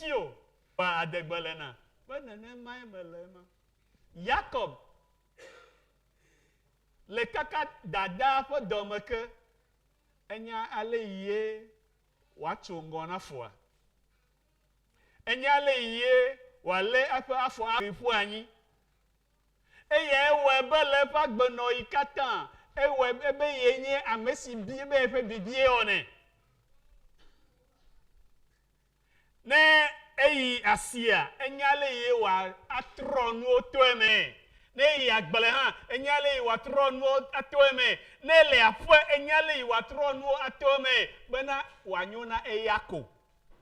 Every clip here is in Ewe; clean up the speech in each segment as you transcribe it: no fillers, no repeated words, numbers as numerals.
ŋuti o. Ƒoa adegbe lena be nenemae mele ema. Yakob le kaka dadaa ƒe dɔme ke, enya ale yie wòatso ŋgɔ na foa. Enya ale yie wòalé eƒe afɔ aƒoe ƒu anyi. Eyae wɔe be le eƒe agbenɔɣi katã, ewɔe be yee nye ame si bi be yeƒe bibie wɔnɛ. Ne eyi asia, enya ale yi wòatrɔ nuwo to eme. Ne eyi agble hã, enya ale yi wòatrɔ nuwo ato eme. Ne ele aƒe, enya ale yi wòatrɔ nuwo ato eme bena wòanyo na eya ko.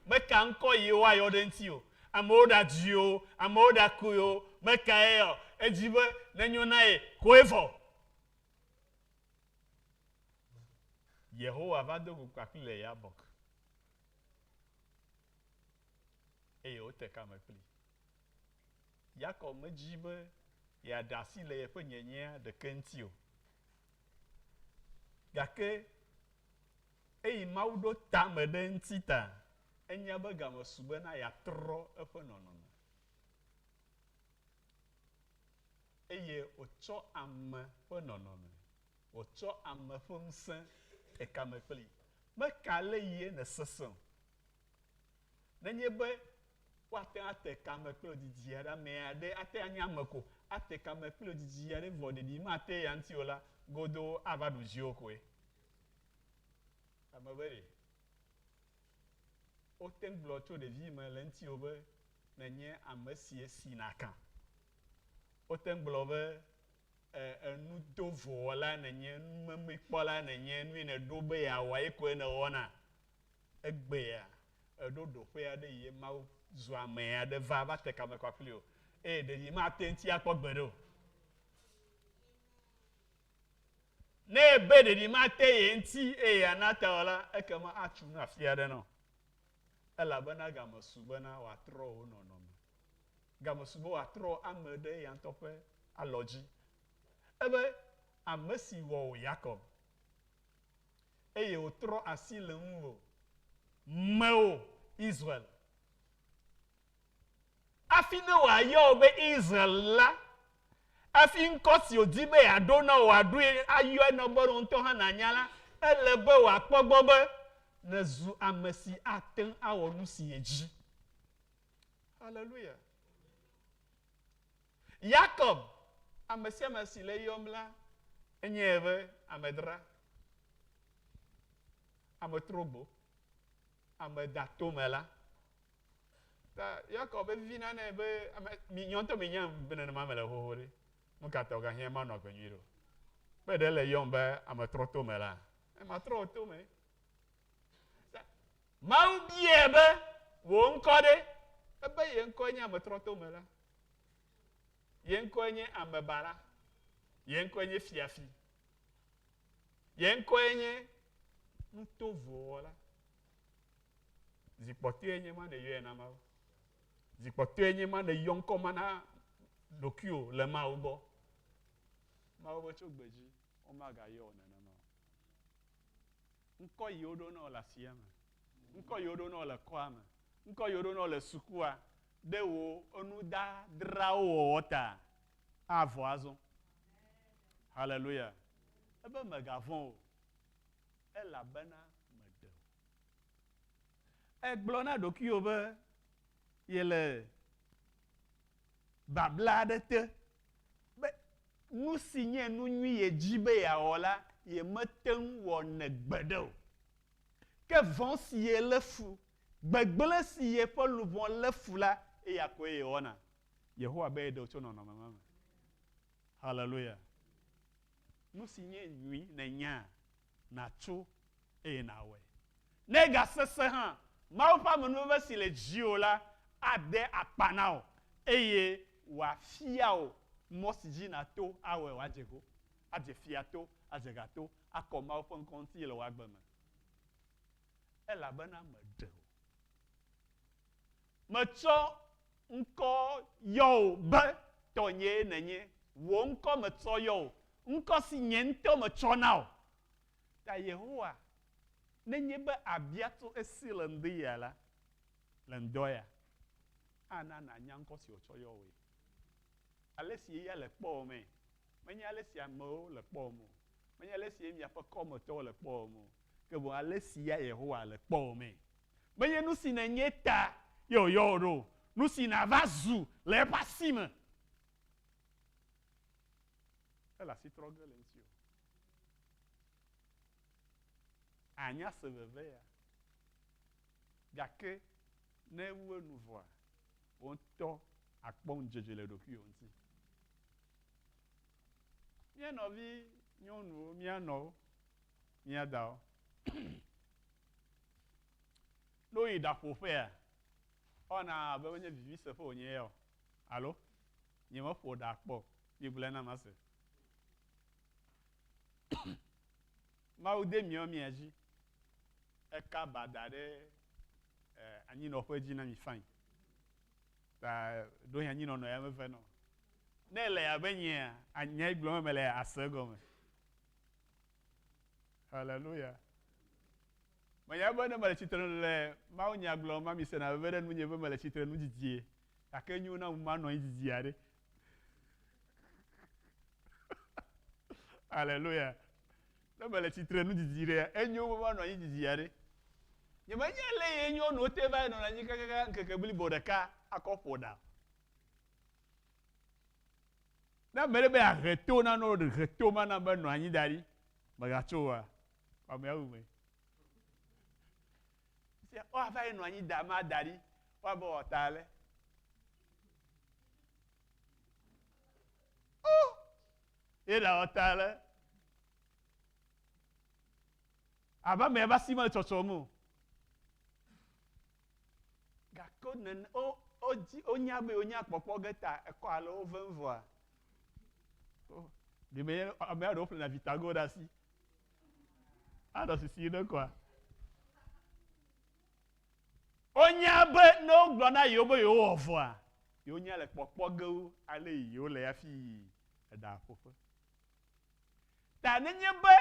Meka ŋkɔ yi woayɔ ɖe eŋuti o. Amewo ɖadui o, amewo ɖakui o, meka eya o. Edzi be nenyo na ye koe vɔ. Yehowa va do go kpakpli le Yabok. Eye wote kame kplii. Yakob medzi be yeaɖe asi le yeƒe nyenyea ɖeke ŋuti o. Gake eyi Mawu ɖo tame ɖe eŋuti ta, enya be game su bena yeatrɔ eƒe nɔnɔme. Eye wòtsɔ ame ƒe nɔnɔme, wòtsɔ ame ƒe ŋusẽ te kame kplii. Meka ale yie nèsesẽ o. Nenye be woate ŋu ate kame kple wò didi aɖe, ame aɖe ate ŋu anye ame ko ate kame kple wò didi aɖe vɔ ɖeɖi mate eya ŋuti o la, godoo ava ɖu dziwò koe. Ame be ɖe wote ŋu gblɔ tso ɖevi me le ŋutiwò be nènye ame si esina kã. Wote ŋu gblɔ be e, enu dovowɔla nènye, numemikpɔla nènye, nu yi nèɖo be yeawɔ ye koe nèwɔna. Egbea, èɖo ɖoƒe aɖe yi Mawu zu ame aɖe va va te kame kpakpli wò eye ɖevi mate ŋuti akpɔ gbeɖe o. Ne ebe ɖeɖi mate ye ŋuti eye yeana ta o la, ekema atsu nu afi aɖe na wò. Elabena game su bena wòatrɔ wò nɔnɔme. Game su be wòatrɔ ame ɖe eya ŋutɔ ƒe alɔ dzi. Ebe, Ame si wɔ wò Yakob, eye wòtrɔ asi le ŋuwò, mewò Israel. Hafi ne wòayɔ wò be Israel la, hafi ŋkɔ si wòdi be yeaɖo na wò wòaɖoe ayɔe na be wò ŋutɔ hã nànya la, ele be wòakpɔ egbɔ be nèzu ame si ate ŋu awɔ nu si yedzi. Haleluya! Yakob, ame sia ame si le eyɔm la, enyae be amedra, ame trogbo, ame datome la. Ta Yakob be vivina nɛ be ame mi nyɔ ŋutɔ mi nya be nenema mele xoxo ɖe. Nu ka ta wògahiã manɔ agbe nyui ɖo? Be ɖe le yɔm be ame trɔ tome la, ema trɔ wò tome. Ta Mawu biae be wò ŋkɔ ɖe? Ebe ye ŋkɔe nye ame trɔ tome la. Ye ŋkɔe nye amebala. Ye ŋkɔe nye fiafi. Ye ŋkɔe nye nutovowɔla. Zi kpɔtɔe nye ma nèyɔe na Mawu. Zi kpɔtɔe nye ma nèyɔ ŋkɔ ma na ɖokuiwò le Mawu gbɔ. Mawu be tso gbe dzi womagayɔ wò nenema o. Ŋkɔ yi woɖo na wò le asia me, ŋkɔ yi woɖo na wò le kɔa me, ŋkɔ yi woɖo na wò le sukua ɖe wò enudadrawo wɔwɔ ta avɔ azɔ. Haleluya. Ebe mègavɔ̃ o, elabena meɖe wò. Ègblɔ na ɖokuiwò be yele babla aɖe te be nu si nye nu nyui yedi be yeawɔ la, yemete ŋu wɔnɛ gbeɖe o. Ke vɔ̃ si yelé fu, gbegblẽ si yeƒe luʋɔ lé fu la, eya koe yewɔna. Yehowa be yeɖe wò tso nɔnɔme ma me. Haleluya! Nu si nye nyui nènyaa, nàtso eye nàwɔe. Ne egasesẽ hã, Mawu ƒe amenuveve si le dziwò la ade akpa na wò eye wòafia wò mɔ si dzi nàto awɔe wòadze go, adze fia to, adze ga to, akɔ Mawu ƒe ŋkɔ ŋuti le wò agbe me. Elabena meɖe wò. Metsɔ ŋkɔ yɔ wò be tɔnyee nènye. Wò ŋkɔ metsɔ yɔ wò, ŋkɔ si nye ŋutɔ metsɔ na wò. Ta Yehowa, nenye be àbia tso esi le ŋdi ya la, le ŋdɔ ya. ana nànya ŋkɔ si wòtsɔ yɔ wòe. Ale si eya le kpɔwòmee, menye ale si amewo le kpɔwòm o, menye ale si miaƒe kɔmetɔwo le kpɔwòm o, ke boŋ ale si ya Yehowa le kpɔwòmee. Menye nu si nènye ta ye wòyɔ wò ɖo o, nu si nàva zu le eƒe asi me. Ele asi trɔ ge le ŋutiwò. Ànya se veve ya. Gake ne ewu enu vɔa, wò ŋutɔ àkpɔ ŋudzedze le ɖokuiwò ŋuti. Mía nɔvi nyɔnuwo, mía nɔwo, mía dawo, ne woyi ɖaƒoƒea, ewɔna abe menye viviseƒe wònye ya o. Alo? Nyemeƒo ɖa kpɔ o. Migblɔe nam mase. Mawu de miɔ mia dzi. Eka ba da ɖe anyinɔƒe dzi na mi fain. Ta ɖohi anyinɔnɔ ya meve nɔ. Ne ele abe nyea, anya yi gblɔm mele ase egɔme. Hallelujah. Menya be ne mele tsitre nu le mawunya gblɔm ma mi sena veve ɖe nunye be mele tsitre nu didie. Gake enyo na manɔ anyi didi aɖe. Hallelujah. Ne mele tsitre nu didi ɖea, enyo be manɔ anyi didi aɖe. Nyemenya le ye nyɔnuwo te va nɔna anyi kakaka ŋkeke blibo ɖeka akɔ ƒo ɖa. Ne ame ɖe be yeahe to na no he to ma na be nɔ anyi da ɖi, megatso oa, amea wu me. Woava yi nɔ anyi da ma da ɖi, woabe wɔ ta ale. Oh! Ye ɖa wɔ ta ale. Abe amea ƒe asi mele tsɔtsɔm o. Gake nene wo wodzi wonya be wonya kpɔkpɔ ge ta ekɔ alo wovem vɔa. Ɖe me ame aɖewo ƒlena vitago ɖe asi. Anɔ sisi ɖe kɔa. Wonya be ne wogblɔ na yewo be yewowɔ vɔa, yewonya le kpɔkpɔ ge wu ale yi yewole hafi yi eɖa ƒoƒe. Ta nenye be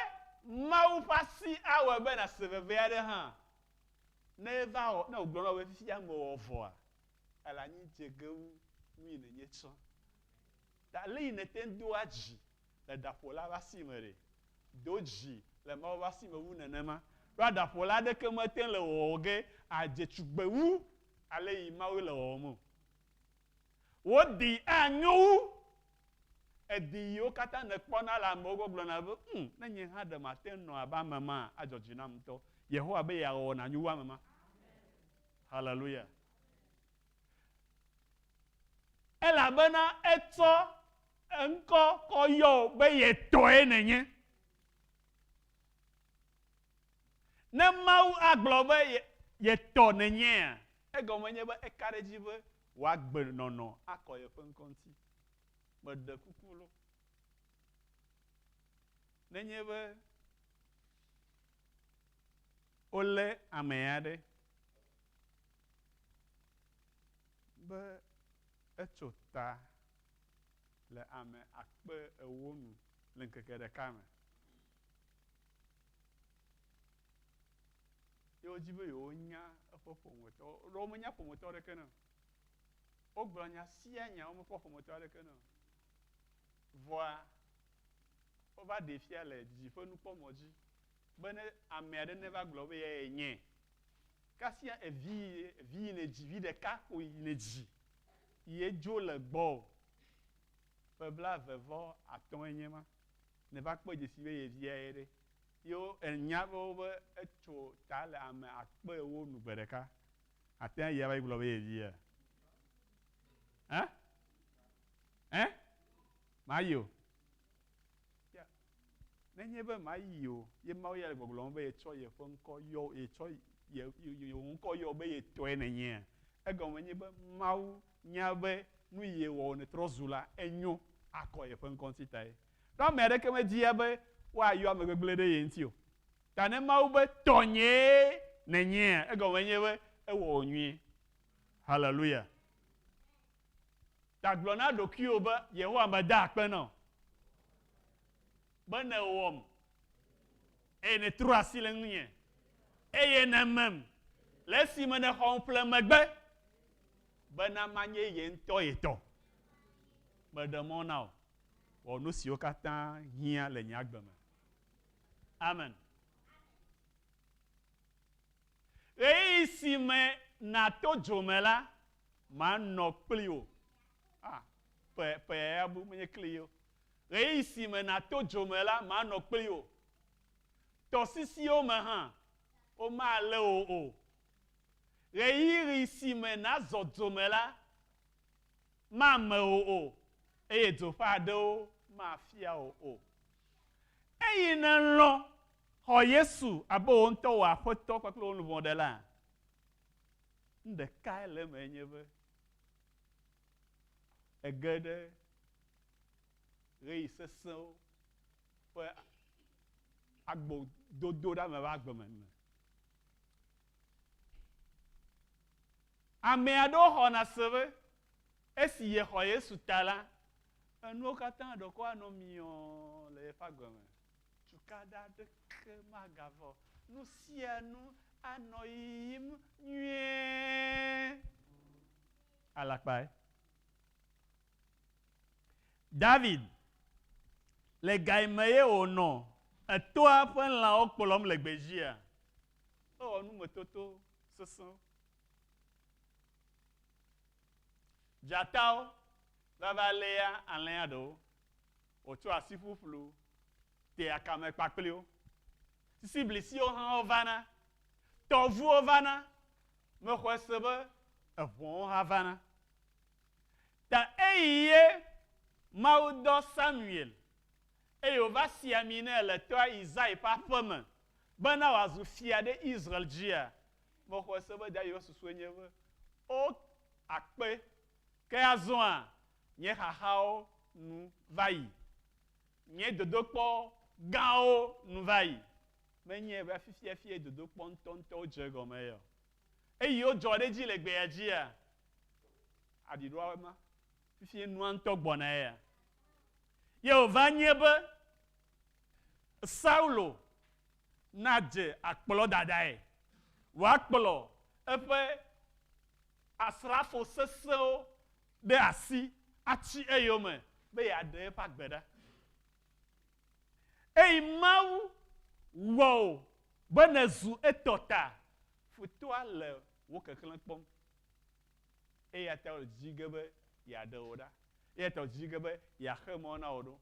Mawu ƒe asi awɔe be nàse veve aɖe hã, ne eva wɔ, ne wògblɔ na wò be fifia mewɔ vɔa, ele anyi dze ge wu nu yi nènye tsã. Ta ale yi nète ŋu doa dzi le ɖaƒola ƒe asi me ɖe, do dzi le Mawu ƒe asi me wu nenema. Ɖo aɖaƒola aɖeke mete ŋu le wɔwɔ ge adze tugbe wu ale yi Mawu le wɔwɔm o. Wò ɖi anyo wu eɖi yiwo katã nèkpɔna le amewo gbɔ gblɔna be, Hm, ne nye hã ɖe mate ŋu nɔ abe ame ma, adzɔ dzi nam ŋutɔ. Yehowa be yeawɔ nànyo wu ame ma. Haleluya. Elabena etsɔ eŋkɔ kɔ yɔ wò be ye tɔe nènye. Ne Mawu agblɔ be ye tɔ nènyea, egɔme nye be eka ɖe edzi be wòagbenɔnɔ akɔ yeƒe ŋkɔ ŋuti. Meɖe kuku lo. Nenye be wolé ame aɖe be etso ta le ame 4000 nu le ŋkeke ɖeka me. Ye wodzi be yewonya eƒe ƒometɔ. Ɖewo menya ƒometɔ aɖeke ne o. Wogblɔ nya sia nya, womekpɔ ƒometɔ aɖeke ne o. Vɔa, wova ɖee fia le didiƒe nukpɔmɔ dzi be ne ame aɖe neva gblɔ be yae nye, kasia evi, evi yi nèdzi, vi ɖeka ko yi nèdzi, ye dzo le gbɔwò. Ƒe 35 nye ma. Nèva kpɔe dzesi be ye via ye ɖe. Ye wo, ènya be wobe etso ta le ame 4000 nu gbe ɖeka. Ate ŋu ayi ava yi gblɔ be ye via. Ɛ? Ɛ? Mayi o. Ya. Nenye be mayi o, ye Mawu ya le gbɔgblɔm be yetsɔ yeƒe ŋkɔ yɔ, yetsɔ ye, ye, ye ŋkɔ yɔ be ye tɔe nènyea, egɔme nye be Mawu nya be nu yi yewɔ wò nètrɔ zu la, enyo akɔ yeƒe ŋkɔ ŋuti tae. Ɖo ame aɖeke media be woayɔ ame gbegblẽ ɖe ye ŋuti o. Ta ne Mawu be tɔnyee nènyea, egɔme nye be ewɔ wò nyuie. Haleluya. Ta gblɔ na ɖokuiwò be, Yehowa meda akpe na wò be nèwɔm eye nètrɔ asi le ŋunye eye nèmem le esime nèxɔm ƒle megbe. bena manye ye ŋutɔ ye tɔ. Meɖe mɔ na wò. Wɔ nu siwo katã hiã le nye agbe me. Amen. Ɣeyiɣi si me nàto dzo me la, manɔ kpli wò. Ah, ƒe, ƒe ya bu, menye kli ye o. Ɣeyiɣi si me nàto dzo me la, manɔ kpli wò. Tɔsisiwo me hã, womalé wò o. Ɣeyiɣi si me nàzɔ dzo me la, mame wò o, eye dzo ƒe aɖewo mafia wò o. Eyi nèlɔ̃ xɔ Yesu abe wò ŋutɔ wò Aƒetɔ kpakple wò luʋɔɖelaa, nu ɖekae le eme nye be ège ɖe ɣeyiɣi sesẽwo ƒe agbododoɖeame ƒe agbe me. Ame aɖewo xɔna se be esi yexɔ Yesu ta la, enuwo katã ɖeko anɔ miɔɔ le yeƒe agbe me. Tukaɖa aɖeke magava o. Nu sia nu anɔ yiyim nyuie. Alakpae. David le gayime ye wònɔ etoa ƒe lãwo kplɔm le gbedzia, ewɔ numetoto sesẽwo. Dzatawo va va léa alẽa ɖewo, wòtsɔ asi ƒuƒlu tea kame kpakpli wo. Sisiblisiwo hã wovana, tɔvuwo vana, mexɔe se be eʋɔ̃wo hã vana. Ta eyi ye Mawu dɔ Samuel eye wòva si ami nɛ le tɔa Isai ƒe aƒe me bena wòazu fia ɖe Israel dzia? Mexɔe se be David ƒe susue nye be, O akpe, ke azɔa, nye xaxawo nu va yi. Nye dodokpɔ gãwo nu va yi. Menyae be fifiafie dodokpɔ ŋutɔŋutɔwo dze egɔme ya o. Eyi wodzɔ ɖe edzi le gbea dzia, aɖiɖoa ma, fifie nua ŋutɔ gbɔna ya. Ye wòva nye be Saulo nadze akplɔ dadae, wòakplɔ eƒe asrafo sesẽwo ɖe asi atsi eyome be yeaɖe eƒe agbe ɖa. Eyi Mawu wɔ wò be nèzu etɔ ta, futɔa le wò keklẽ kpɔm. Eya ta wòle didi ge be yeaɖe wò ɖa. Eya ta wòle didi ge be yeaxe mɔ na wò ɖo.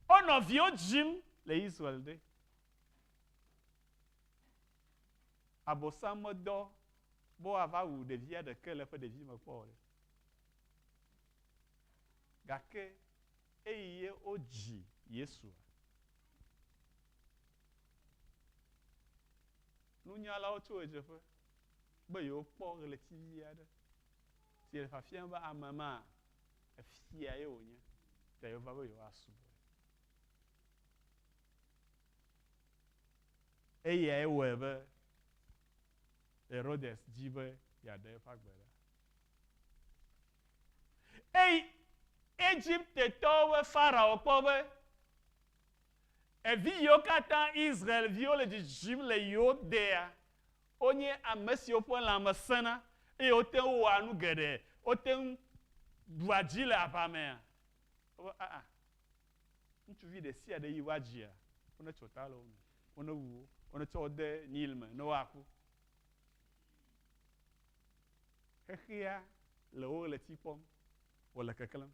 Wonɔ viwo dzim le Israel ɖe. Abosam medɔ be woava wu ɖevia ɖeke le eƒe ɖevime kpɔ o ɖe. Gake eyi ye wodzi Yesua? Nunyalawo tso ɣedzeƒe be yewokpɔ ɣletivi aɖe si le fiafiam be ame ma efia ye wònye, ta yewova be yewoasubɔe. Eyae wɔe be Herodes di be yeaɖe eƒe agbe ɖa. Eyi Egiptetɔwo ƒe Farao kpɔ be evi yiwo katã Israel-viwo le dzidzim le yewo dea, wonye ame siwo ƒe lãme sẽna eye wote ŋu wɔa nu geɖe, wote ŋu ɖua dzi le aʋa mea. Wobe aa, ŋutsuvi ɖe sia ɖe yi woadzia, wonetso ta le wo nu, wonewu wo, wonetsɔ wo de Nil me ne woaku. Xexea le wo ɣleti kpɔm wòle keklẽm,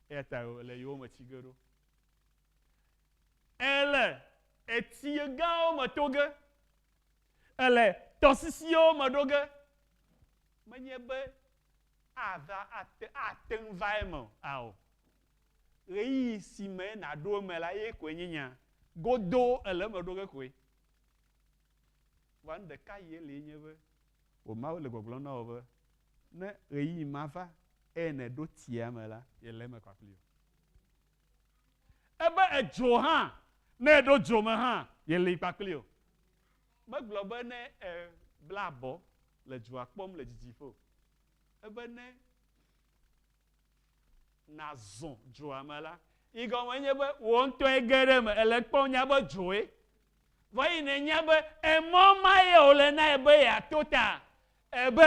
eya ta wòle yowòme tsi ge ɖo. Èle etsi gãwo me to ge, èle tɔsisiwo me ɖo ge. Menye be ava ate ate ŋu va eme o, ao. Ɣeyiɣi si me nàɖo eme la ye koe nye nya. Godoo èle eme ɖo ge koe. Vɔa nu ɖeka ye li nye be, wò Mawu le gbɔgblɔm na wò be, ne ɣeyiɣi ma va eye nèɖo tsia me la, yele eme kpakpli wò. Ebe edzo hã, ne eɖo dzo me hã, yeli kpakpli wò. Megblɔ be ne ebla abɔ le dzoa kpɔm le didiƒe o. Ebe ne nàzɔ dzoa me la, yi gɔme nye be wò ŋutɔe ge ɖe eme, èle ekpɔm nya be dzoe. Vɔ yi nènya be emɔ ma ye wòle na ye be yeato ta, ebe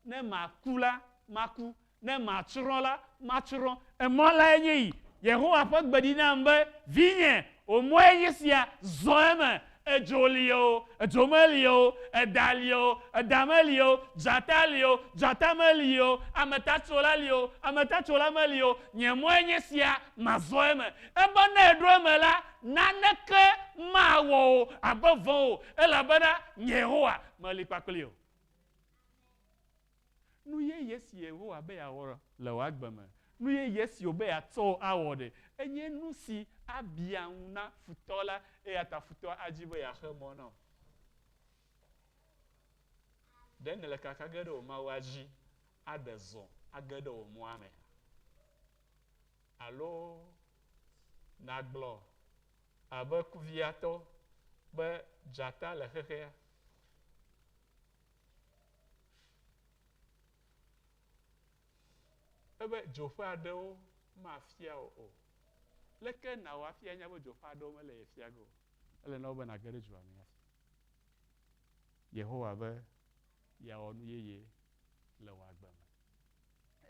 ne maku la, maku, ne matsrɔ̃ la, matsrɔ̃. Emɔ lae nye yi. Yehowa ƒe gbe ɖi nam be, Vinye, wò mɔe nye sia, zɔ eme. Edzo li o, edzo meli o, eda li o, eda meli o, dzata li o, dzata meli o, ametatsola li o, ametatsola meli o, nye mɔe nye sia, mazɔ eme. Ebe ne èɖo eme la, naneke mawɔ wò abe vɔ̃ o, elabena nye Yehowa meli kpakpli wò. Nu yeye si Yehowa be yeawɔ le wò agbe me, nu yeye si wòbe yeatsɔ wò awɔ ɖe, enye nu si abia ŋu na futɔ la, eya ta futɔa adi be yeaxe mɔ na wò. Ɖe nèle kaka ge ɖe wò Mawua dzi aɖe zɔ age ɖe wò mɔa mea? Alo nàgblɔ abe kuviatɔ be dzata le xexea? Ebe dzoƒe aɖewo mafia wò o. Leke nàwɔ hafi anya be dzoƒe aɖewo mele ye fia ge o? Ele na wò be nàge ɖe dzoa me hafi. Yehowa be yeawɔ nu yeye le wò agbe me.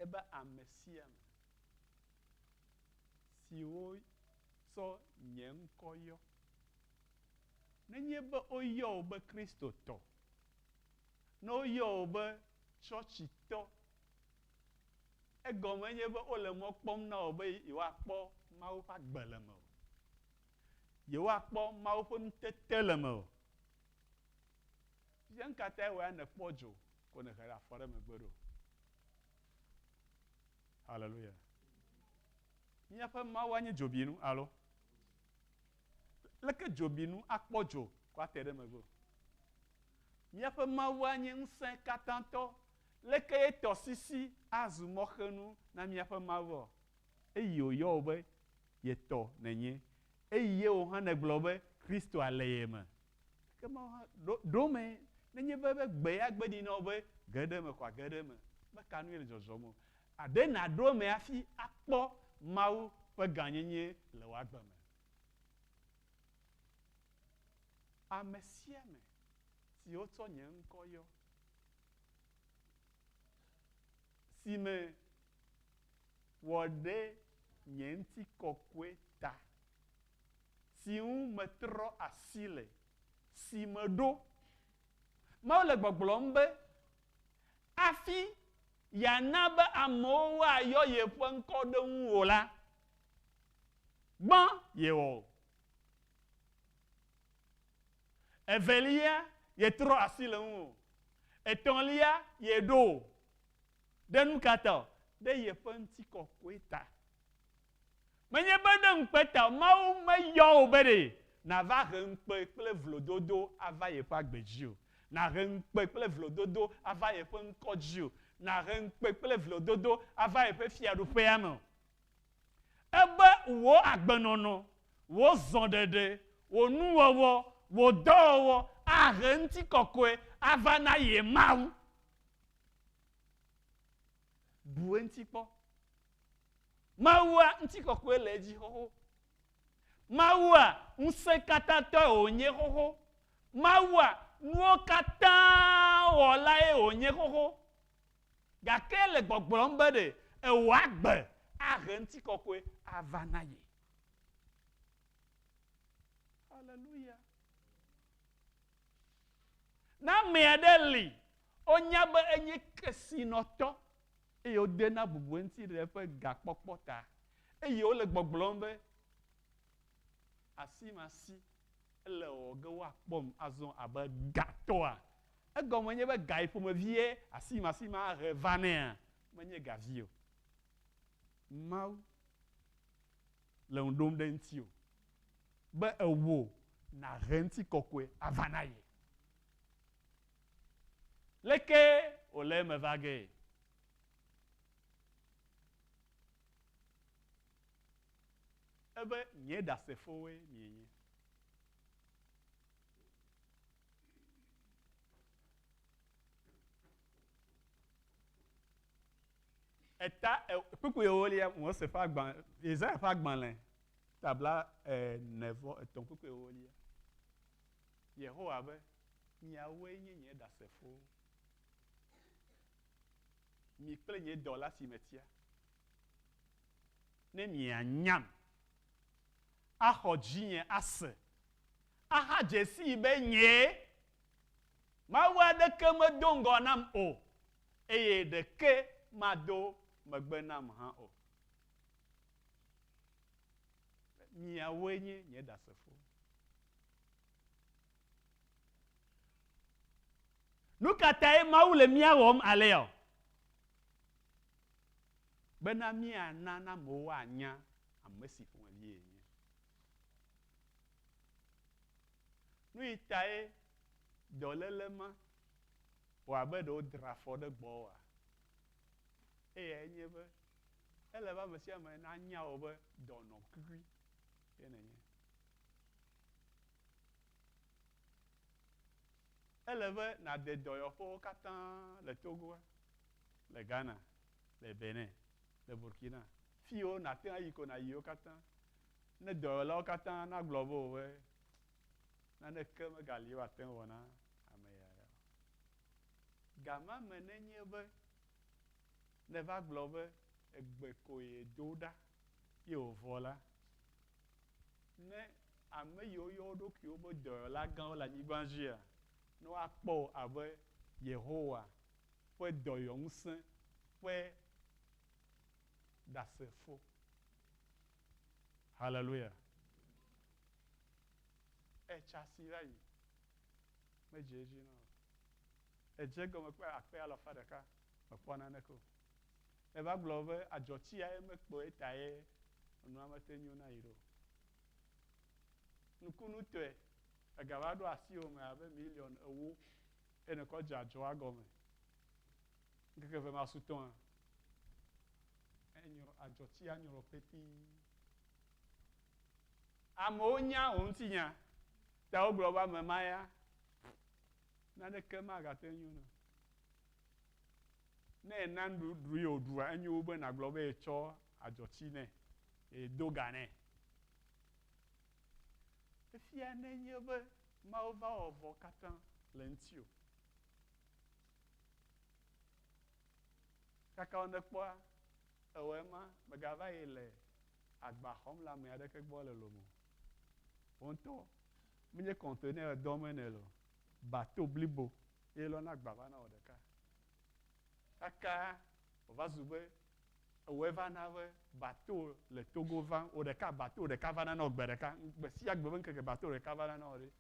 Ebe ame sia ame si wotsɔ nye ŋkɔ yɔ, nenye be woyɔ wò be Kristotɔ, Ne woyɔ wò be tsɔtsitɔ, egɔme nye be wole mɔ kpɔm na wò be yewoakpɔ Mawu ƒe agbe le mewò. Yewoakpɔ Mawu ƒe nutete le mewò. Fifia nu ka tae wò ya nèkpɔ dzo ko nèhe afɔ ɖe megbe ɖo? Haleluya. Míaƒe Mawua nye dzobinu alo? Leke dzobinu akpɔ dzo ko ate ɖe megbe o? Míaƒe Mawua nye ŋusẽkatãtɔ. Leke ye tɔsisi azu mɔxenu na míaƒe Mawua? Eyi wòyɔ wò be ye tɔ nènye. Eyi ye wò hã nègblɔ be Kristoa le ye me. Ke Mawu hã ɖo, ɖo eme nenye be be gbe ya gbe ɖi na wò be ge ɖe eme koa ge ɖe eme. Be ka nue le dzɔdzɔm o. Aɖe nàɖo eme hafi akpɔ Mawu ƒe gãnyenye le wò agbe me. Ame sia ame si wotsɔ nye ŋkɔ yɔ, si me wɔ ɖe nye ŋutikɔkɔe ta, si ŋu metrɔ asi le, si meɖo. Mawu le gbɔgblɔm be, hafi yeana be amewo woayɔ yeƒe ŋkɔ ɖe ŋuwò la, gbã yewɔ o. Evelia, yetrɔ asi le ŋuwò. Etɔ̃lia, yeɖo wò. Ɖe nu ka ta o? Ɖe yeƒe ŋutikɔkɔe ta. Menye be ɖe ŋukpe ta o. Mawu meyɔ wò be ɖe nàva he ŋukpe kple vlododo ava yeƒe agbe dzi o. Nàhe ŋukpe kple vlododo ava yeƒe ŋkɔ dzi o. Nàhe ŋukpe kple vlododo ava yeƒe fiaɖuƒea me o. Ebe wò agbenɔnɔ, wò zɔɖeɖe, wò nuwɔwɔ, wò dɔwɔwɔ ahe ŋutikɔkɔe ava na ye Mawu. Bu eŋuti kpɔ. Mawua, ŋutikɔkɔe le edzi xoxo. Mawua, ŋusẽkatãtɔe wònye xoxo. Mawua, nuwo katã wɔlae wònye xoxo. Gake ele gbɔgblɔm be ɖe ewɔ agbe ahe ŋutikɔkɔe ava na ye. Haleluya. Ne ame aɖe li, wonya be enye kesinɔtɔ eye wodena bubu eŋuti ɖe eƒe gakpɔkpɔ ta eye wole gbɔgblɔm be asimasi ele wɔwɔ ge woakpɔm azɔ abe gatɔa, Egɔme nye be ga yi ƒomevie asimasi ma he va nɛa, menye ga vi o. Mawu le ŋu ɖom ɖe ŋutiwò be ewò nàhe ŋutikɔkɔe ava na ye. Leke wòle eme va gee? Ebe nye ɖasefowoe mienye. Eta e, kpukpui ewolia, Mose ƒe agbalẽ, Yesaya ƒe agbalẽ, ta bla ene vɔ etɔ̃ kpukpui ewolia. Yehowa be, miawoe nye nye ɖasefowo. Mi kple nye dɔla si metia, ne mianyam, axɔ dzinye ase, ahadze sii be nyee Mawu aɖeke medo ŋgɔ nam o, eye ɖeke mado megbe nam hã o. Miawoe nye nye ɖasefo. Nu ka tae Mawu le mía wɔm alea o? Bena míana na amewo woanya ame si ƒomevi yenye. Nu yi tae dɔléle ma wɔ abe ɖe wodra afɔ ɖe gbɔwòa? Eyae nye be ele be ame sia ame nanya wò be dɔnɔ kukui ye nènye. Ele be nàde dɔyɔƒewo katã le Togoa, le Ghana, le Benin, le Burkina, fiwo nàte ŋu ayi ko nàyi wo katã. Ne dɔyɔlawo katã nagblɔ be wò be naneke megali woate ŋu wɔ na ame ya ya o. Gama me nenye be nèva gblɔ be egbe ko yedo ɖa ye wòvɔ la, ne ame yiwo yɔ wo ɖokuiwo be dɔyɔla gãwo le anyigba dzia, ne woakpɔ wò abe Yehowa ƒe dɔyɔŋusẽ ƒe ɖasefo. Haleluya. Etsa asi va yi. Medze edzi na o. Edze egɔme kple akpe alafa ɖeka, mekpɔ naneke o. Eva gblɔ be adzɔtsia ye mekpɔ eta ye enua mete nyo na yi ɖo. Nukunutɔe, egava ɖo asiwò me abe miliɔn ewo ye nèkɔ dze adzɔa gɔme. Ŋkeke eve masu tɔa, enyrɔ adzɔtsia nyrɔ petee. Amewo nya wò ŋutinya, ta wogblɔ be ame ma ya, naneke magate ŋu nyo na. Ne èna nuɖuɖu ye wòɖua, enyo wu be nàgblɔ be yetsɔ adzɔtsi nɛ, yedo ga nɛ. Efia nenye be Mawu va wɔ vɔ katã le ŋutiwò. Kaka wo nekpɔa, ewɔ ema, mègava yi le agba xɔm le ame aɖeke gbɔ le lome o. Wò ŋutɔ, menye conteneur dɔm nèle o, bateau blibo ye lɔna agba va na wò ɖeka. Kaka wòva zu be ewɔe va na be bateau le Togo va, wò ɖeka bateau ɖeka va na wò gbe ɖeka, gbe sia gbe be ŋkeke bateau ɖeka va na wò ɖe.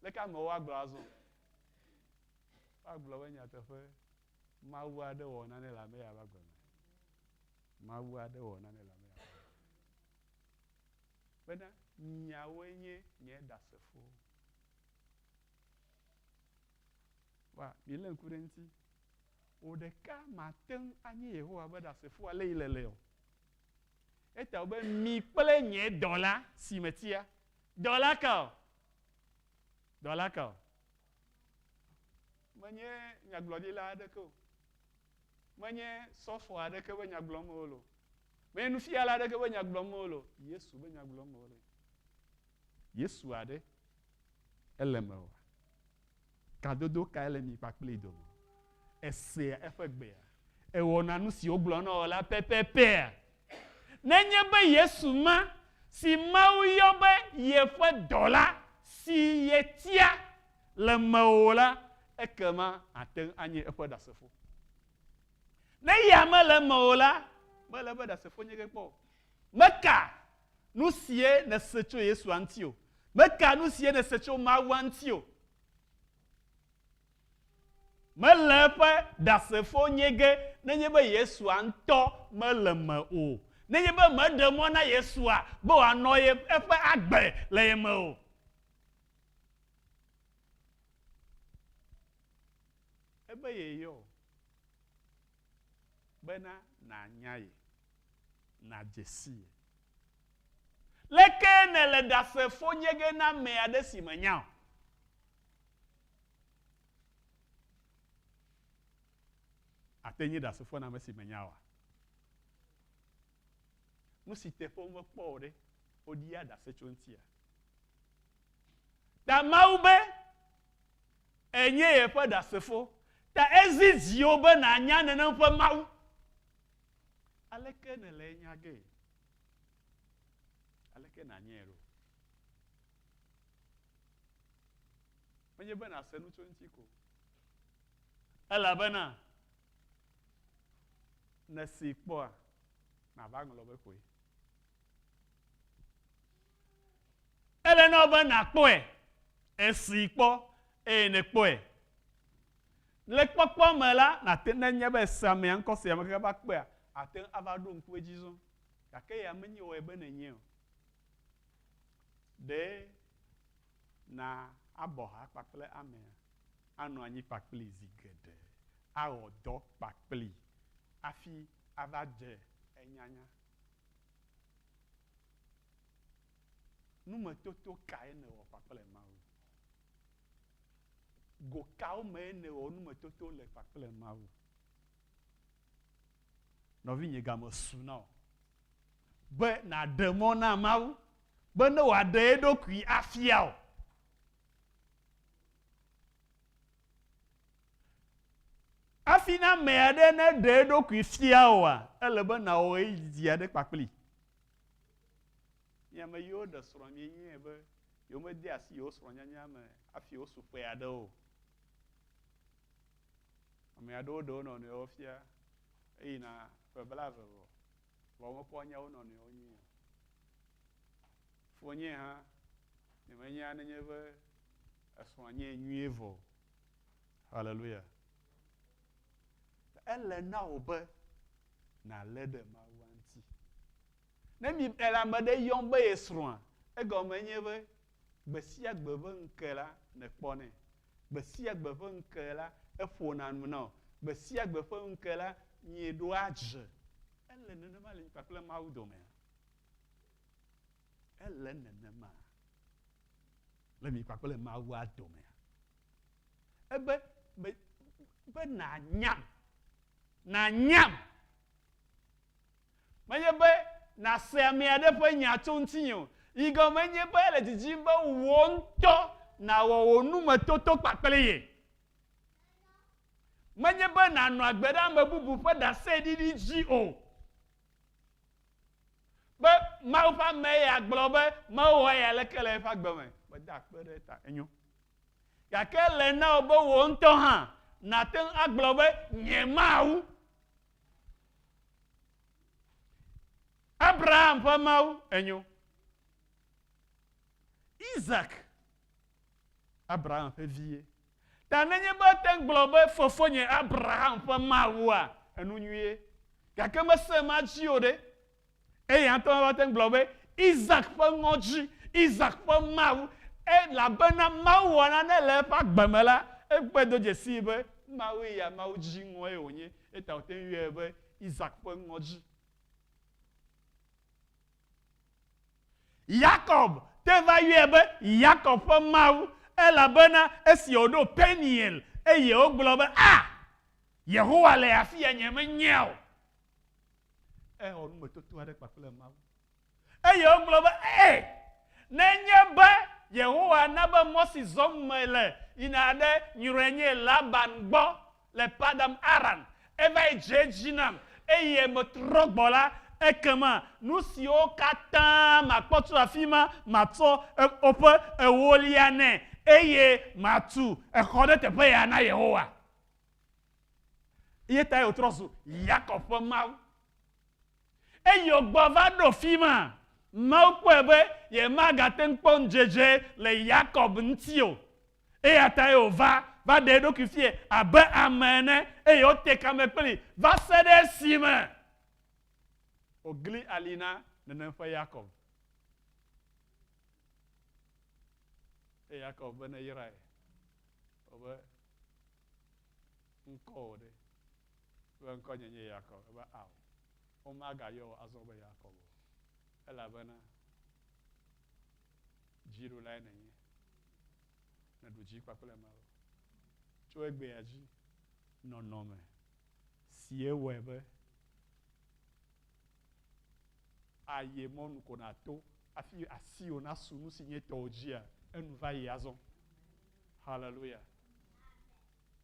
Leke amewo agblɔ azɔ? Woagblɔ be nyateƒe Mawu aɖe wɔ nane le ame ya ƒe agbe me. Mawu aɖe wɔ nane le ame ya ƒe agbe me. Bena miawoe nye nye ɖasefowo. Wa milé ŋku ɖe eŋuti. Wò ɖeka mate ŋu anye Yehowa ƒe ɖasefo ale yi le o. Eta wo be mi kple nye dɔla si metia. Dɔla ka o? Dɔla ka o? Menye nyagblɔɖila aɖeke o. Menye sɔfo aɖeke be nya gblɔm wole o. Menye nufiala aɖeke be nya gblɔm wole o. Yesu be nya gblɔm wole. Yesu aɖe ele mewòa? Kadodo kae le mi kpakplii dome? Esea eƒe gbea? Ewɔna nu si wogblɔ na wò la pɛpɛpɛa? Nenye be Yesu ma si Mawu yɔ be yeƒe dɔla si yetia le mewò la, ekema àte ŋu anye eƒe ɖasefo. Ne eya mele eme o la, mele eƒe ɖasefo nye ge kpɔ o. Meka nu sie nèse tso Yesua ŋuti o. Meka nu sie nèse tso Mawua ŋuti o. Mele eƒe ɖasefo nye ge nenye be Yesua ŋutɔ mele eme o. Nenye be meɖe mɔ na Yesua be wòanɔ ye eƒe agbe le ye me o. Ebe yeyɔ bena nànya ye, nàdze si ye. Leke nèle ɖasefo nye ge na ame aɖe si mènya o? Àte nye ɖasefo na ame si mènya oa? Nu si teƒe womekpɔ o ɖe, woɖia ɖase tso eŋutia? Ta Mawu be enye yeƒe ɖasefo. Ta ezi dziwò be nànya nenem ƒe Mawu. Aleke nèle enya gee? Aleke nànyae ɖo? Menye be nàse nu tso eŋuti ko o. Elabena nèsee kpɔa, nàva ŋlɔ be koe. Ele na wò be nàkpɔe. Èsee kpɔ eye nèkpɔe. Le kpɔkpɔ me la, nàte nenye be èse amea ŋkɔ se ame kaka va kpɔea, àte ŋu ava ɖo ŋku edzi zɔ. Gake ya menye wɔe be nènyae o. Ɖe na abɔ ha kpakple amea, anɔ anyi kpakplii zi geɖe, awɔ dɔ kpakplii hafi ava dze enyanya. Numetoto kae nèwɔ kpakple Mawu? Go kawo mee nèwɔ numetoto le kpakple Mawu? Nɔvinye, game su na wò be nàɖe mɔ na Mawu be ne wòaɖe eɖokui afia wò. Hafi ne ame aɖe neɖe eɖokui fia wòa, ele be nàwɔ ɣeyiɣi didi aɖe kpakplii. Mi ame yiwo ɖe srɔ̃ mienyae be yewomede asi yewo srɔ̃nyanya me hafi wosu ƒe aɖe o. Ame aɖewo ɖe wo nɔnɔewo fia eyina ƒe blave vɔ, vɔ womekpɔ nya wo nɔnɔewo nyuie o. Fonye hã, nyemenya nenye be esrɔ̃a nye nyuie vɔ o. Haleluya. Ele na wò be nàlé ɖe Mawua ŋuti. Ne mi ele ame ɖe yɔm be ye srɔ̃a, egɔme nye be gbe sia gbe ƒe ŋke la nèkpɔnɛ. Gbe sia gbe ƒe ŋke la eƒona nu na wò. Gbe sia gbe ƒe ŋke la mieɖoa dze. Ele nenema le mi kpakple Mawu domea? Ele nenema le mi kpakple Mawua domea? Ebe be be nànyam. Nànyam. Menye be nàse ame aɖe ƒe nya tso ŋutinye o. Yi gɔme nye be ele didim be wò ŋutɔ nàwɔ wò numetoto kpakple ye. Menye be nànɔ agbe ɖe ame bubu ƒe ɖaseɖiɖi dzi o. Be Mawu ƒe ame ya gblɔ be Mawu wɔ eya leke le eƒe agbe me. Meda akpe ɖe eta. Enyo. Gake ele na wò be wò ŋutɔ hã nàte ŋu agblɔ be, Nye Mawu. Abraham ƒe Mawu enyo. Isak, Abraham ƒe vie. Ta nenye be ete ŋu gblɔ be fofonye Abraham ƒe Mawua, enu nyuie. Gake mese ema dzi o ɖe. Eya ŋutɔ va te ŋu gblɔ be, Isak ƒe ŋɔdzi, Isak ƒe Mawu, elabena Mawu wɔ nane le eƒe agbe me la, ekpɔe do dzesii be Mawu ya Mawu dziŋɔe wònye, eya ta wòte ŋu yɔe be Isak ƒe ŋɔdzi. Yakob te va yɔe be Yakob ƒe Mawu, elabena esi wòɖo Peniel eye wogblɔ be, A! Yehowa le afia, nyemenyea o. Exɔ numetoto aɖe kpakple Mawu. Eye wogblɔ be, Ee, nenye be Yehowa na be mɔ si zɔm mele yina ɖe nyruienye Laban gbɔ le Padam Aram, eva yi dze edzi nam, eye metrɔ gbɔ la, ekema nu siwo katã makpɔ tso afi ma, matsɔ woƒe ewolia nɛ, eye matu exɔ ɖe teƒe ya na Yehowa. Eya tae wòtrɔ zu Yakob ƒe Mawu. Eye wògbɔ va ɖo fi ma, Mawu kpɔe be yemagate ŋu kpɔ ŋudzedze le Yakob ŋuti o. Eya tae wòva va ɖe eɖokui fiae abe ame ene, eye wote kame kplii va se ɖe esime wògli ali na nenem ƒe Yakob. Eye Yakob be neyrae, wòbe, Ŋkɔwò ɖe? Be ŋkɔnye nye Yakob. Ebe ao, womagayɔ wò azɔ be Yakob o, elabena dziɖulae nènye. Nèɖu dzi kpakple Mawu. Tso egbea dzi, nɔnɔme sie wɔe be aye mɔnu ko nàto hafi asiwò nasu nu si nye tɔwò dzia, enu va yi azɔ. Haleluya.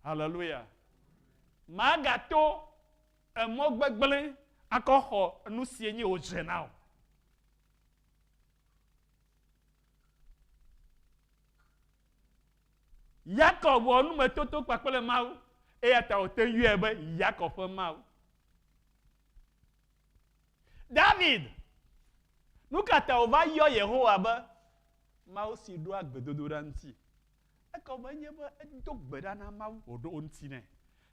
Haleluya. Magato emɔ gbegblẽ Akɔ xɔ nu sie nye wòdze na wò. Yakob wɔ numetoto kpakple Mawu, eya ta wòte ŋu yɔe be Yakob ƒe Mawu. David, nu ka ta wòva yɔ Yehowa be Mawu si ɖoa gbedodoɖa ŋuti? Egɔme enye be edo gbe ɖa na Mawu wòɖo eŋuti nɛ.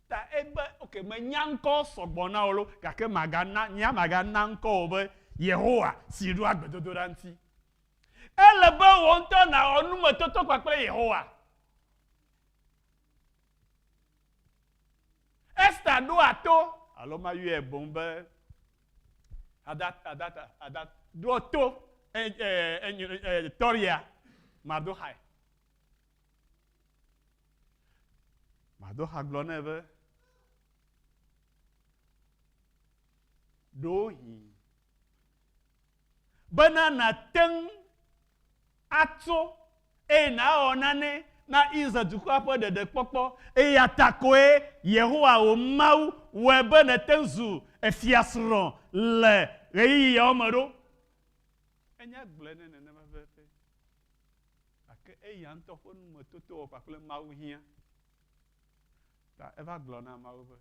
Ta ebe, ok, menya ŋkɔ sɔgbɔ na wò lo, gake magana, nyea magana ŋkɔ wò be Yehowa si ɖoa gbedodoɖa ŋuti. Ele be wò ŋutɔ nàwɔ numetoto kpakple Yehowa. Esta ɖoa to, alo mayɔe boŋ be Adat, Adat, Adat, ɖoa to e, e, e, e, tɔria Mardoxai. Mardoxai gblɔ nɛ be, ɖewohĩ bena nàte ŋu atso eye nàwɔ nane na Israel dukɔa ƒe ɖeɖekpɔkpɔ. Eya ta koe Yehowa wò Mawu wɔe be nète ŋu zu efiasrɔ̃ le ɣeyiɣi yawo me ɖo. Enya gblɔe nɛ nenema pɛpɛpɛ. Gake eya ŋutɔ ƒe numetotowɔ kpakple Mawu hiã. Ta eva gblɔ na Mawu be,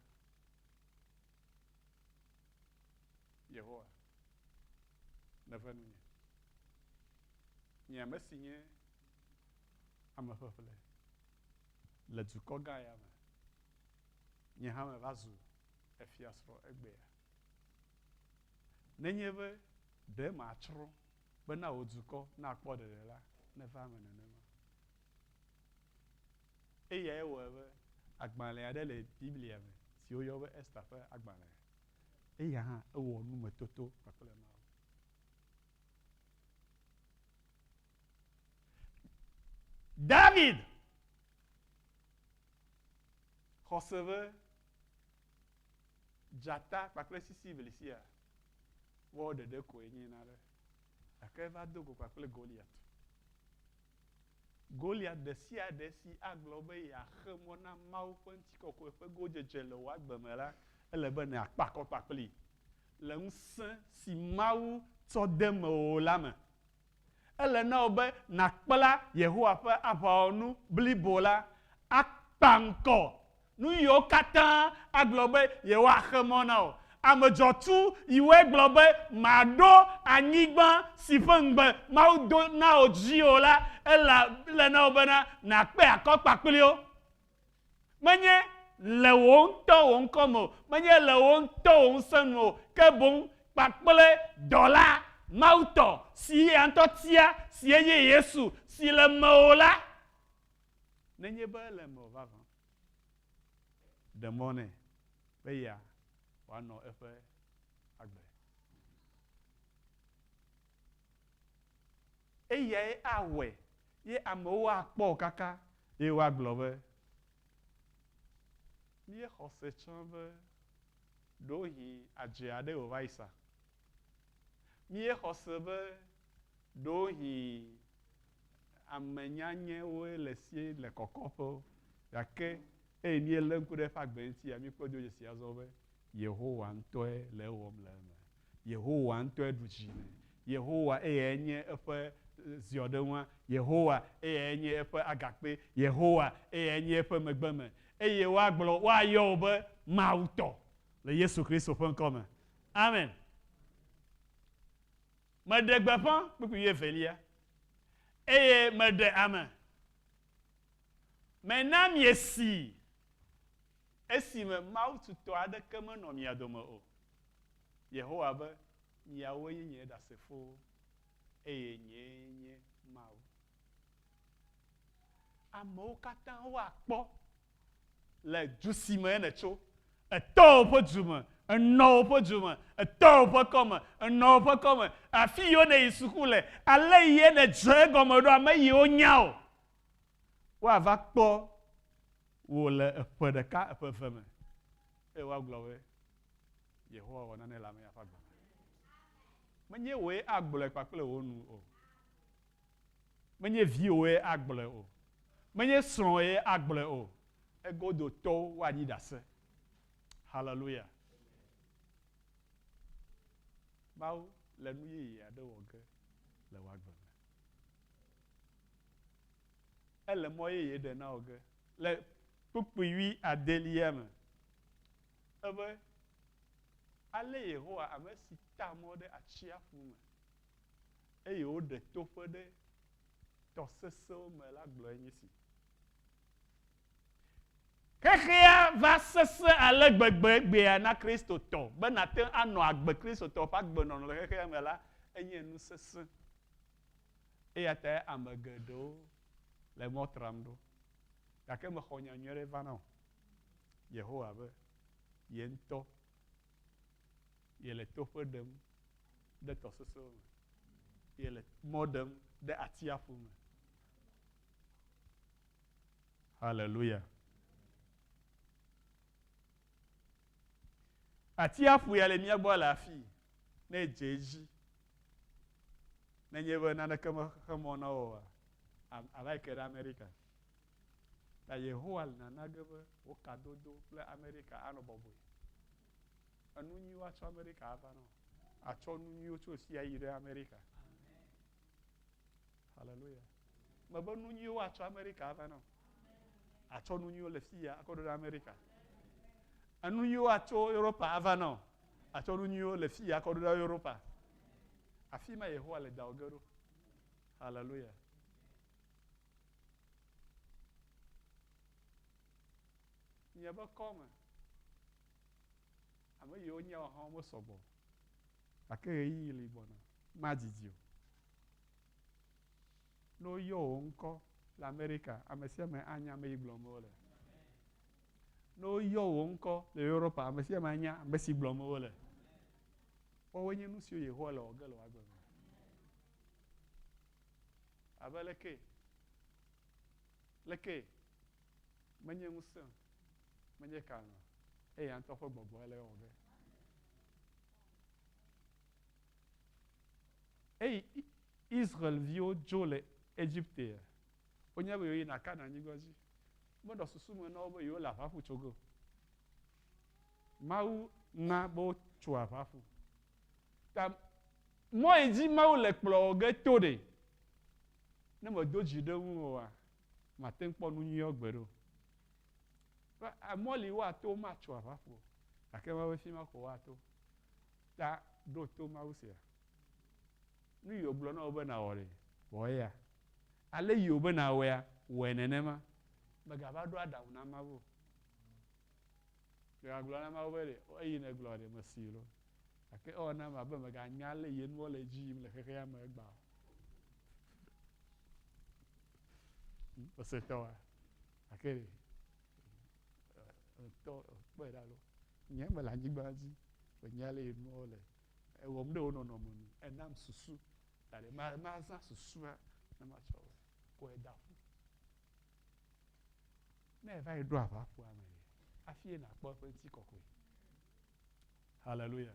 Yehowa, nève nunye. Nye ame si nye ame ƒeƒle le dukɔ gã ya me, nye hã meva zu efiasrɔ̃ egbea. Nenye be ɖe matsrɔ̃ bena wò dukɔ nakpɔ ɖeɖe la, neva eme nenema. Eyae wɔe be agbalẽ aɖe le Biblia me si woyɔ be Esta ƒe agbalẽ. Eya hã ewɔ numetoto kpakple Mawu. David xɔse be dzata kpakple sisiblisia woawo ɖeɖe koe nye nane gake eva do go kpakple Goliat. Goliat ɖe sia ɖe si agblɔ be yeaxe mɔ na Mawu ƒe ŋutikɔkɔe ƒe godzedze le wò agbe me la, ele be nàkpe akɔ kpakplii le ŋusẽ si Mawu tsɔ de mewò la me. Ele na wò be nàkpla Yehowa ƒe aʋawɔnu blibo la akpa ŋkɔ Nu yiwo katã agblɔ be yewoaxe mɔ na wò. Ame dzɔtsu yiwoe gblɔ be màɖo anyigba si ƒe ŋugbe Mawu do na wò dzi o la, ele na wò bena nàkpe akɔ kpakpli wo. Menye le wò ŋutɔ wò ŋkɔ me o, menye le wò ŋutɔ wò ŋusẽ nu o, ke boŋ kpakple dɔla Mawu tɔ si eya ŋutɔ tia, si enye Yesu, si le mewò la. Nenye be ele mewò vavã, ɖe mɔ nɛ be ya wòanɔ eƒe agbe. Eyae awɔe ye amewo akpɔ wò kaka eye woagblɔ be, Míexɔ se tsã be ɖewohĩ adze aɖee wòva yi sa. Míexɔ se be ɖewohĩ ame nyanyɛwoe le sie le kɔkɔƒewo. Gake eye míelé ŋku ɖe eƒe agbe ŋutia, míekpɔ do dzesi azɔ be Yehowa ŋutɔe le ewɔm le eme. Yehowa ŋutɔe ɖu dzi nɛ. Yehowa eyae nye eƒe ziɔɖeŋua. Yehowa eyae nye eƒe agakpe. Yehowa eyae nye eƒe megbeme. Eye woagblɔ, woayɔ wò be Mawu tɔ le Yesu Kristo ƒe ŋkɔ me. Amen. Meɖe gbeƒã kpukpui wuievelia, eye meɖe ame. Mena miesii esime Mawu tutɔ aɖeke menɔ mia dome o. Yehowa be, Miawoe nye nye ɖasefowo, eye nyee nye Mawu. Amewo katã woakpɔ le du si me nètso, etɔwò ƒe du me, enɔwò ƒe du me, etɔwò ƒe kɔme, enɔwò ƒe kɔme, afi yiwo nèyi suku le, ale yie nèdze egɔme ɖo, ame yiwo nya wò, woava kpɔ wò le eƒe ɖeka, eƒe eve me, eye woagblɔ be, Yehowa wɔ nane le ame ya ƒe agbe me. Menye wòe agblɔe kpakple wò nu o. Menye viwòe agblɔe o. Menye srɔ̃e agblɔe o. Egodotɔwo woaɖi ɖase. Haleluya. Mawu le nu yeye aɖe wɔ ge le wò agbe me. Ele mɔ yeye ɖe na wò ge. Le kpukpui wui adelia me, ebe, Ale Yehowa, ame si ta mɔ ɖe atsiaƒu me, eye wòɖe toƒe ɖe tɔ sesẽwo me la gblɔe nye esi. Xexea va sesẽ ale gbegbe egbea na Kristotɔ be nàte ŋu anɔ agbe Kristotɔ ƒe agbenɔnɔ le xexea me la, enye nu sesẽ. Eya tae ame geɖewo le mɔ tram ɖo. Gake mexɔ nya nyui aɖe va na wò. Yehowa be ye ŋutɔ yele toƒe ɖem ɖe tɔsesẽwo me, yele mɔ ɖem ɖe atsiaƒu me. Haleluya. Atsiaƒu ya le mía gbɔ le afii, ne edze edzi, nenye be naneke mexe mɔ na wò oa, ava yi ke ɖe Amerika. Ta Yehowa le nana ge be wò kadodo kple Amerika anɔ bɔbɔe. Enu nyuiwo atsɔ Amerika ava na wò. Atsɔ nu nyuiwo tso sia yi ɖe Amerika. Hallelujah. Mebe nu nyuiwo atsɔ Amerika ava na wò. Atsɔ nu nyuiwo le fiya akɔ ɖo ɖe Amerika. Enu nyuiwo atso Europa ava na wò. Atsɔ nu nyuiwo le fiya akɔ ɖo ɖe Europa. Afi ma Yehowa le da wò ge ɖo. Hallelujah. Miaƒe kɔme, ame yiwo nya wò hã womesɔgbɔ o, gake ɣeyiɣi li gbɔna, madidi o. Ne woyɔ wò ŋkɔ le Amerika, ame sia ame anya ame yi gblɔm wole. Ne woyɔ wò ŋkɔ le Europa, ame sia ame anya ame si gblɔm wole. Woawoe nye nu siwo Yehowa le wɔ ge le wò agbe me. Abe leke? Leke? Menye ŋusẽ o, menye kalẽ o, eya ŋutɔ ƒe gbɔgbɔe le ewɔ ge. Eyi Israel-viwo dzo le Egiptea, wonya be yewoyina Kanaan-nyigba dzi. Menɔ susu me na wo be yewole aʋaƒu tso ge o. Mawu na be wotso aʋaƒu. Ta mɔ yi dzi Mawu le kplɔ wò ge to ɖe, ne mèdo dzi ɖe eŋu oa, màte ŋu kpɔ nu nyuiawo gbeɖe o. Be mɔ li woato womatso aʋaƒu o, gake Mawu be fi ma ko woato. Ta ɖo to Mawu sia. Nu yi wògblɔ na wò be nàwɔ ɖe, wɔ eya. Ale yi wòbe nàwɔea, wɔe nenema. Mègava ɖo aɖaŋu na Mawu o. Megagblɔ na Mawu be ɖe eyi nègblɔ ɖe mesii loo. Gake ewɔ nam abe meganya ale yi nuwo le edzi yim le xexea me egbea o. Xɔsetɔwoa? Gake ɖe etɔ kpɔe ɖa loo. Nye mele anyigba dzi, menya ale yi nuwo le. Ewɔm ɖe wò nɔnɔme nu. Enam susu. Ta ɖe mazã susua ne matsɔ kɔe da ƒu. Ne eva yi ɖo aʋaƒua me ɖe, hafi nàkpɔ eƒe ŋutikɔkɔe. Haleluya.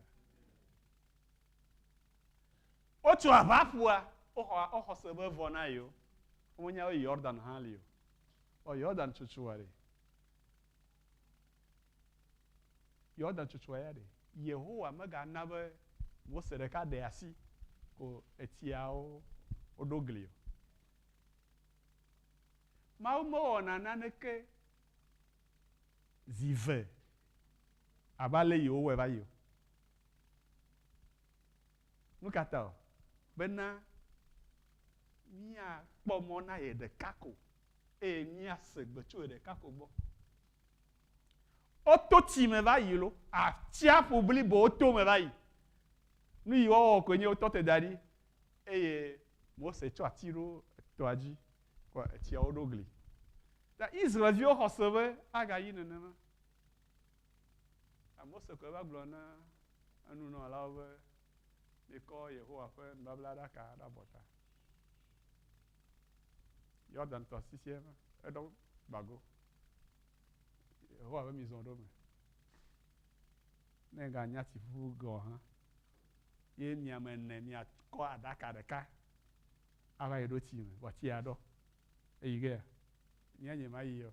Wotso aʋaƒua, woxɔ woxɔ se be evɔ na yewo. Womenya be Yordan hã li o. Ɔ Yordan tsotsoa ɖe. Yordan tsotsoa ya ɖe. Yehowa megana be Mose ɖeka ɖe asi ko etsiawo woɖo gli o. Mawu mewɔna naneke zi ve abe ale yi wowɔe va yi o. Nu ka ta o? Bena míakpɔ mɔ na ye ɖeka ko eye míase gbe tso ye ɖeka ko gbɔ. Woto tsi me va yi lo, atsiaƒu blibo woto me va yi. Nu yi woawɔ koe nye wotɔ te da ɖi eye Mose tsɔ ati ɖo tɔa dzi kɔ etsiawo ɖo gli. Ta Israel-viwo xɔ se be agayi nenema. Ta Mose koe va gblɔ na enunɔlawo be, Mikɔ Yehowa ƒe nubablaɖaka ɖe abɔta. Yordan tɔsisia ma, eɖɔ gbago. Yehowa be mizɔ ɖo me. Ne ganya tsi ƒuƒu gɔ̃ hã, ye mia ame ene miakɔ aɖaka ɖeka ava yi ɖo tsi me, vɔ tsia ɖɔ. Eyi gea? Nye nye ma yi o.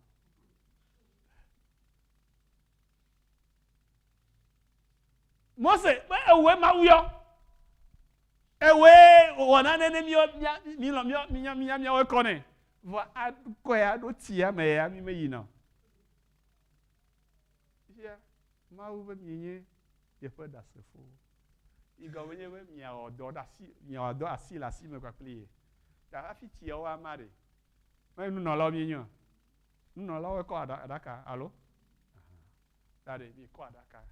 Mose be ewɔe Mawu yɔ. Ewɔe wɔ nane ne míɔ mía mílɔ̃ míɔ mínya mínya míawoe kɔ nɛ. Vɔ akɔe aɖo tsia me ya mí meyina o. Fifia Mawu be mienye yeƒe ɖasefowo. Yi gɔme nye be miawɔ dɔ ɖe asi miawɔ dɔ asi le asi me kpakple ye. Ta hafi tsiawo ama ɖe. Menye nunɔlawo míenye o. Nunɔlawoe kɔ aɖa aɖaka alo? Aha. Ta ɖe miekɔ aɖaka.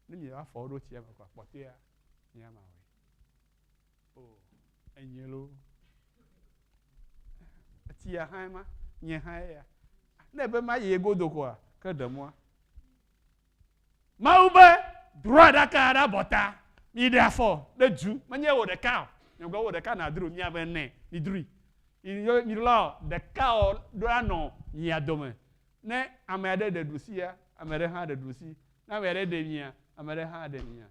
Ne mieva fɔ wo ɖo tsia me kɔa, kpɔtɔea miama woe. O, enye loo. Etsia hã ema, nye hã eya. Ne ebe mayi egodo koa, ke ɖe mɔa. Mawu be, dro aɖaka ɖe abɔta, miɖe afɔ ɖe du, menye wò ɖeka o. Nyegblɔ wò ɖeka nàdro, mia ame ene midroe. Miɖolɔ ɖeka ɖo anɔ mia dome. Ne ame aɖe ɖe ɖusia, ame aɖe hã ɖe ɖusi. Ne ame aɖe ɖe mia, ame aɖe hã ɖe mia.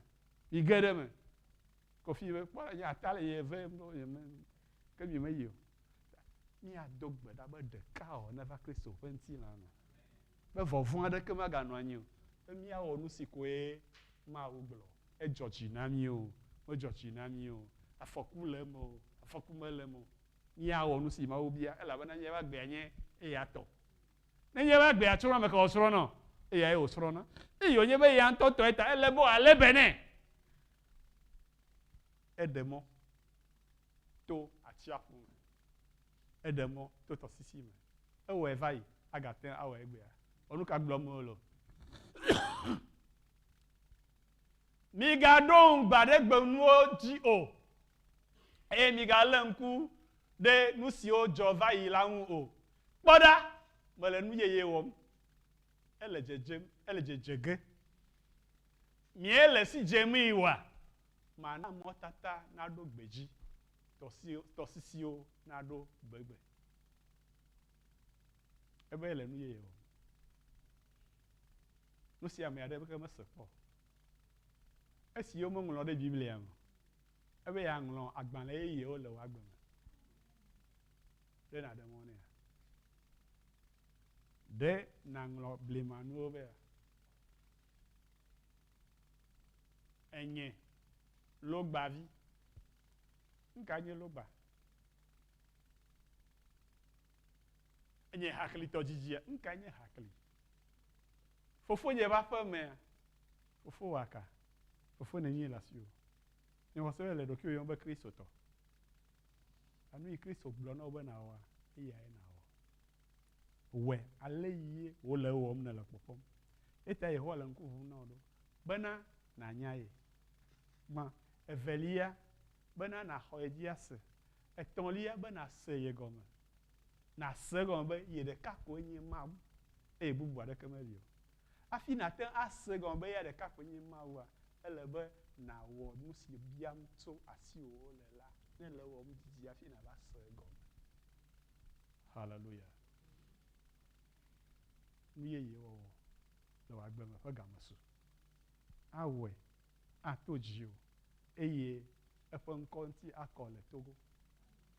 Mige ɖe eme. Kofi be kpɔ nye ata le ye ve nye me ke mi meyi o. Míado gbe ɖa be ɖeka wɔ neva Kristo ƒe ŋutilã me. Be vɔvɔ̃ aɖeke maganɔ anyi o. Be míawɔ nu si koe Mawu gblɔ. Edzɔ dzi na mí o, medzɔ dzi na mí o, afɔku le eme o, afɔku mele eme o. Míawɔ nu si Mawu bia elabena míaƒe agbea nye eya tɔ. Ne nye be agbea tsrɔ̃ ame ka wòsrɔ̃na? Eyae wòsrɔ̃na. Eye wònye be eya ŋutɔ tɔe ta ele be wòalé be nɛ. Eɖe mɔ to atsiaƒu me. Eɖe mɔ to tɔsisi me. Ewɔe va yi, agate ŋu awɔe egbea. Vɔ nu ka gblɔm mele o? Migaɖo ŋu gbaɖegbenuwo dzi o, eye migalé ŋku ɖe nu siwo dzɔ va yi la ŋu o. Kpɔ ɖa, mele nu yeye wɔm. Ele dzedzem, ele dzedze ge. Miele si dzemii oa? Mana mɔtata naɖo gbedzi, tɔsisiwo naɖo gbegbe. Ebe yele nu yeye wɔm. Nu sia ame aɖeke mese kpɔ o. Esi womeŋlɔ ɖe Biblia me o, ebe yeaŋlɔ agbalẽ yeyewo le wò agbe me. Ɖe nàɖe mɔ nɛa? Ɖe nàŋlɔ blemanuwo bea? Enye logbavi. Nuka nye logba? Enye haklitɔ dzidzia. Nuka nye hakli? Fofonye ƒe aƒe mea, fofo wɔ aka? Fofo nenie le asiwò? Nye xɔse be le ɖokuiwò yɔm be Kristotɔ. Nu yi Kristo gblɔ na wò be nàwɔa, eyae nàwɔ. Wɔe ale yie wòle ewɔm nèle kpɔkpɔm. Eya Yehowa le ŋku ʋuʋum na wò ɖo bena nànya ye. Gbã. Evelia, bena nàxɔ ye dzi ase. Etɔ̃lia, be nàse ye gɔme. Nàse egɔme be ye ɖeka koe nye Mawu eye bubu aɖeke meli o. Hafi nàte ŋu ase egɔme be eya ɖeka koe nye Mawua, ele be nàwɔ nu si biam tso asiwò wole la. Ne èle ewɔm didi hafi nàva se egɔme. Haleluya! Nu yeye wɔwɔ le wò agbe me ƒe game su. Awɔe ato dziwò eye eƒe ŋkɔ ŋuti akɔ le Togo.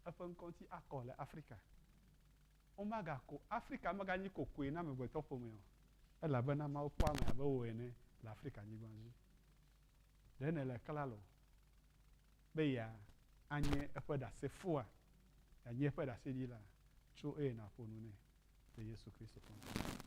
Eƒe ŋkɔ ŋuti akɔ le Afrika. Womagako, Afrika meganyi kokoe na amegbetɔƒomea o, elabena Mawu kpɔ ame abe wò ene le Afrika-nyigba dzi. Ɖe nèle klalo be yeanye eƒe ɖasefoa, yeanye eƒe ɖaseɖila? Tso eye nàƒo nu nɛ le Yesu Kristo ƒe ŋkɔ me.